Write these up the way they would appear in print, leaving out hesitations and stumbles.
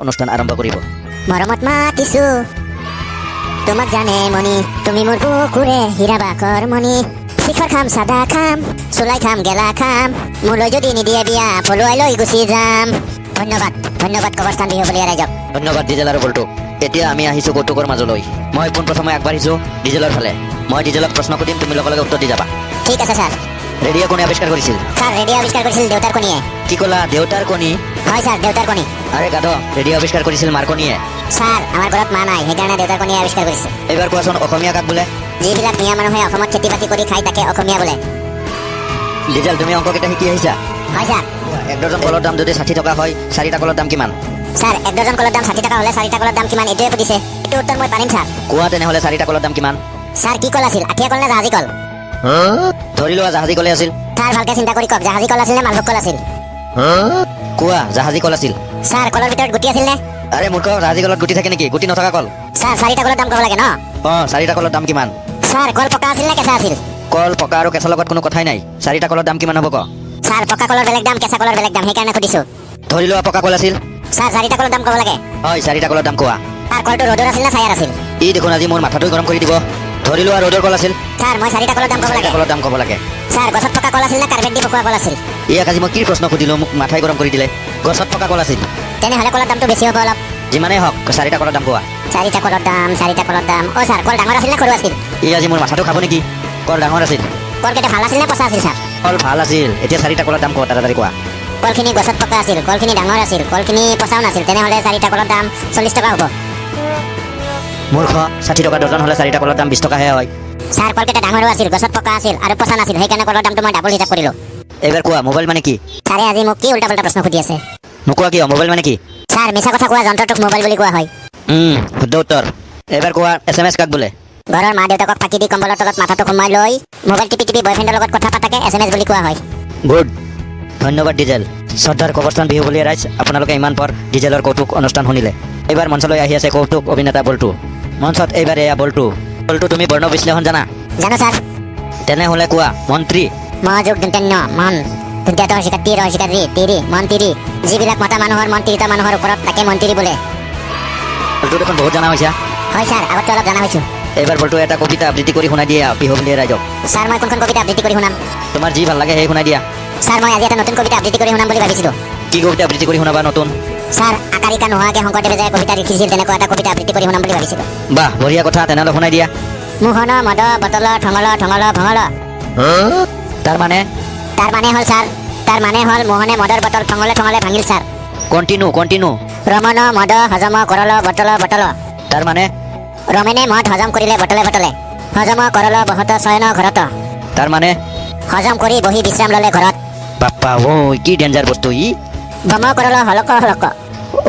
অনুষ্ঠান আৰম্ভ কৰিব। মৰমত মাতিছো তোমাক জানে মণি, তুমি মোৰ বুকুৰে হীৰা বাকৰ মণি। শিখৰ খাম, চাদা খাম, চুলাই খাম, গেলা খাম, মোলৈ যদি নিদিয়ে বিয়া পলুৱাই লৈ গুচি যাম। ধন্যবাদ, ধন্যবাদ কবৰস্থান বিহুবলীয়া ৰাইজক। ধন্যবাদ ডিজেল আৰু বল্টু। এতিয়া আমি আহিছো কৌতুকৰ মাজলৈ। মই পোনপ্ৰথমে আগবাঢ়িছো ডিজেলৰ ফালে। মই ডিজেলক প্ৰশ্ন সুধিম, তুমি লগে লগে উত্তৰ দি যাবা। ঠিক আছে ছাৰ। ৰেডিঅ' কোনে আৱিষ্কাৰ কৰিছিল? ছাৰ, ৰেডিঅ' আৱিষ্কাৰ কৰিছিল দেউতাৰ কণীয়ে। কি ক'লা, দেউতাৰ কণী? হয় ছাৰ, দেউতাৰ কণী। আৰে গাধ, ৰেডিঅ' আৱিষ্কাৰ কৰিছিল মাৰ্কনীয়ে। ছাৰ, আমাৰ ঘৰত মা নাই, সেইকাৰণে দেউতাৰ কণীয়ে আৱিষ্কাৰ কৰিছে। এইবাৰ কোৱাচোন, অসমীয়া কাক বোলে? যিবিলাক মিয়া মানুহে অসমত খেতি বাতি কৰি খায়, তাকে অসমীয়া বোলে। ডিজেল, তুমি অংককেইটা শিকি আহিছা? হয় ছাৰ। 1 ডজন কলৰ দাম যদি 60 টকা হয়, চাৰিটা কলৰ দাম কিমান? ছাৰ, 1 ডজন কলৰ দাম 60 টকা হ'লে চাৰিটা কলৰ দাম কিমান, এইটোৱে সুধিছে। এইটো উত্তৰ মই পাৰিম ছাৰ। কোৱা তেনেহ'লে, চাৰিটা কলৰ দাম কিমান? ছাৰ, কি কল আছিল? আঠিয়া কল নে জাহাজী কল? ধৰি লোৱা জাহাজী কলে আছিল। ছাৰ, ভালকে চিন্তা কৰি কওক, জাহাজী কল আছিল নে মালভোগ কল আছিল? কোৱা, জাহাজী কল আছিল। ছাৰ, কলৰ ভিতৰত গুটি আছিল নে? আৰে মূৰ্খ, জাহাজী কলত গুটি থাকে নেকি? গুটি নথকা কল। ছাৰ, চাৰিটা কলৰ দাম ক'ব লাগে ন? অঁ, চাৰিটা কলৰ দাম কিমান? ছাৰ, কল পকা আছিল নে কেঁচা আছিল? কল পকা আৰু কেঁচাৰ লগত কোনো কথাই নাই। চাৰিটা কলৰ দাম কিমান হ'ব ক। ছাৰ, পকা কলৰ বেলেগ দাম, কেঁচা কলৰ বেলেগ দাম, সেইকাৰণে সুধিছো। ধৰি লোৱা পকা কল আছিল। ছাৰ, চাৰিটা কলৰ দাম ক'ব লাগে? হয়, চাৰিটা কলৰ দাম কোৱা। ছাৰ, কলটো ৰ'দৰ আছিল নে ছায়াৰ আছিল? ই দেখোন আজি মোৰ মাথাটো গৰম কৰি দিব। ধৰি লোৱা ৰ'দৰ কল আছিল। ছাৰ, মই চাৰিটা কলৰ দাম ক'ব চাৰিটা লাগে? কলৰ দাম ক'ব লাগে। ছাৰ, গছত পকা কল আছিল নে কাৰ্বেট দি পকোৱা কল আছিল? ইয়াক আজি মই কি প্ৰশ্ন সুধিলো, মোক মাথাই গৰম কৰি দিলে। গছত পকা কল আছিল। তেনেহ'লে কলৰ দামটো বেছি হ'ব অলপ। যিমানেই হওক, চাৰিটা কলৰ দাম কোৱা। চাৰিটা কলৰ দাম, চাৰিটা কলৰ দাম, অ' ছাৰ, কল ডাঙৰ আছিল নে সৰু আছিল? ই আজি মোৰ মাথাটো খাব নেকি? কল ডাঙৰ আছিল। কলকেইটা ভাল আছিল নে পচা আছিল ছাৰ? কল ভাল আছিল। এতিয়া চাৰিটা কলৰ দাম কোৱা, তাড়াতাড়ি কোৱা। কলখিনি গছত পকা আছিল, কলখিনি ডাঙৰ আছিল, কলখিনি পচাও নাছিল, তেনেহ'লে চাৰিটা কলৰ দাম 40 টকা হ'ব। মূৰ্খ, 60 টকা ডজন হ'লে চাৰিটা কলৰ দাম 20 টকাহে হয়। ছাৰ, কলকেইটা ডাঙৰো আছিল, গছত পকা আছিল আৰু পচা নাছিল, সেইকাৰণে কলৰ দামটো মই ডাবল হিচাপ কৰিলোঁ। এইবাৰ কোৱা, মোবাইল মানে কি? ছাৰে আজি মোক কি উল্টা পুল্টা প্ৰশ্ন সুধি আছে? নোকোৱা কিয়? মোবাইল মানে কি? ছাৰ, মিছা কথা কোৱা যন্ত্ৰটোক মোবাইল বুলি কোৱা হয়। শুদ্ধ উত্তৰ। এইবাৰ কোৱা, এছএমএছ কাক বোলে? ঘৰৰ মা দেউতাকক ফাঁকি দি কম্বলৰ তলত মাথাটো সোমাই লৈ মোবাইল টিপি টিপি বয়ফ্ৰেণ্ডৰ লগত কথা পাতাকে এছএমএছ বুলি কোৱা হয়। গুড, ধন্যবাদ ডিজেল। শ্ৰদ্ধাৰ কবৰস্থান বিহুবলীয়া ৰাইজ, আপোনালোকে ইমান পৰ ডিজেলৰ কৌতুক অনুষ্ঠান শুনিলে। এইবাৰ মঞ্চলৈ আহি আছে কৌতুক অভিনেতা বল্টু। মঞ্চত এইবাৰ এয়া বল্টু। বল্টু, তুমি বৰ্ণ বিশ্লেষণ জানা? জানো ছাৰ। তেনেহ'লে কোৱা, মন্ত্ৰী। ম যোগ দন্ত্য ন মন, দন্ত্য ত হ্ৰস্ব ই কাৰ, তি হ্ৰস্ব ই কাৰ ৰি, তিৰি, মন্ত্ৰী। যিবিলাক মতা মানুহৰ মন তিৰোতা মানুহৰ ওপৰত, তাকে মন্ত্ৰী বোলে। বল্টু দেখোন বহুত জানা হৈছে। হয় ছাৰ, আগতকৈ অলপ জানা হৈছো। এইবাৰ বল্টু, এটা কবিতা আবৃত্তি কৰি শুনাই দিয়া বিহুবলীয়া ৰাইজক। ছাৰ, মই কোনখন কবিতা আবৃত্তি কৰি শুনাম? তোমাৰ যি ভাল লাগে সেই শুনাই দিয়া। ছাৰ, মই আজি এটা নতুন কবিতা আবৃত্তি কৰি শুনাম বুলি ভাবিছিলো। কি কবিতা আবৃত্তি কৰি শুনাবা নতুন? ছাৰ, আকাৰিকা নোহোৱাকে শংকৰদেৱে যে কবিতা লিখিছিল, তেনেকুৱা এটা কবিতা আবৃত্তি কৰি শুনাম বুলি ভাবিছিলো। বাহ, বঢ়িয়া কথা, তেনেহ'লে শুনাই দিয়া। মোহন মদ বটল ঠঙল ঠঙল ভঙল। তাৰ মানে? তাৰ মানে হ'ল ছাৰ, তাৰ মানে হ'ল মোহনে মদৰ বটল ঠঙলে ঠঙলে ভাঙিল ছাৰ। Continue, continue. Raman মদ হজম কৰল বটল বটল। তাৰ মানে? ৰমেনে মদ হজম কৰিলে বটলে বটলে। হজম কৰল বহত শয়ন ঘৰত। তাৰ মানে? হজম কৰি বহি বিশ্ৰাম ল'লে ঘৰত। বাপ্পা ঐ, কি ডেঞ্জাৰ বস্তু ই! বম কৰল হলক হলক।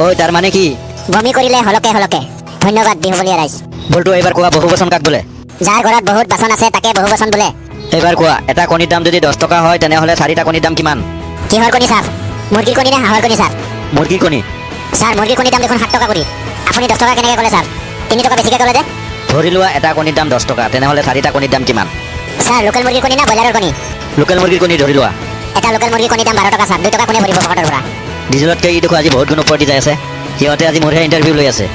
ঐ, তাৰ মানে কি? বমি কৰিলে হলকে হলকে। ধন্যবাদ বিহুবলীয়া ৰাইজ। বল্টু, এইবাৰ কোৱা, বহু বচন কাক বোলে? যাৰ ঘৰত বহুত বাচন আছে, তাকে বহু বচন বোলে। এইবাৰ কোৱা, এটা কণীৰ দাম যদি 10 টকা হয়, তেনেহ'লে চাৰিটা কণীৰ দাম কিমান? কিহৰ কণী ছাৰ? মুৰ্গীৰ কণী নে হাঁহৰ কণী ছাৰ? মুৰ্গীৰ কণী। ছাৰ, মুৰ্গীৰ কণীৰ দাম দেখোন 7 টকা কৰি। আপুনি 10 টকা কেনেকৈ ক'লে ছাৰ? 3 টকা বেছিকৈ ক'লে যে। ধৰি লোৱা এটা কণীৰ দাম 10 টকা, তেনেহ'লে চাৰিটা কণীৰ দাম কিমান? ছাৰ, লোকেল মুৰ্গীৰ কণী না ব্ৰইলাৰৰ কণী? লোকেল মুৰ্গীৰ কণী ধৰি লোৱা। এটা লোকেল মুৰ্গীৰ কণীৰ দাম 12 টকা ছাৰ। 2 টকা কোনে ভৰিব পকেটৰ পৰা? ডিজেলতকৈ ই দেখোন আজি বহুত গুণ ওপৰত দি যাই আছে। সিহঁতে আজি মোৰহে ইণ্টাৰভিউ লৈ আছে।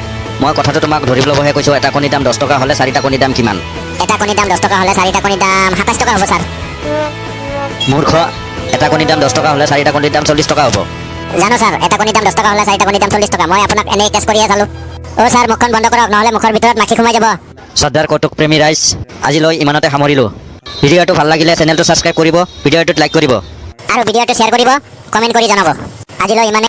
মই কথাটো তোমাক ধৰি ল'বহে কৈছোঁ, এটা কণীৰ দাম 10 টকা হ'লে চাৰিটা কণীৰ দাম কিমান? এটা কণীৰ দাম 10 টকা হ'লে চাৰিটা কণীৰ দাম 27 টকা হ'ব ছাৰ। মূৰ্খ, এটা কণীৰ দাম 10 টকা হ'লে চাৰিটা কণীৰ দাম 40 টকা হ'ব। জানো ছাৰ, এটা কণীৰ দাম 10 টকা হ'লে চাৰিটা কণীৰ দাম 40 টকা। মই আপোনাক এনেই টেষ্ট কৰিহে চালোঁ। অ' ছাৰ, মুখখন বন্ধ কৰক, নহ'লে মুখৰ ভিতৰত মাখি সোমাই যাব। শ্ৰদ্ধাৰ কৌতুক প্ৰেমী ৰাইজ, আজিলৈ ইমানতে সামৰিলোঁ। ভিডিঅ'টো ভাল লাগিলে চেনেলটো ছাবস্ক্ৰাইব কৰিব, ভিডিঅ'টোত লাইক কৰিব আৰু ভিডিঅ'টো শ্বেয়াৰ কৰিব, কমেণ্ট কৰি জনাব। আজিলৈ ইমানে।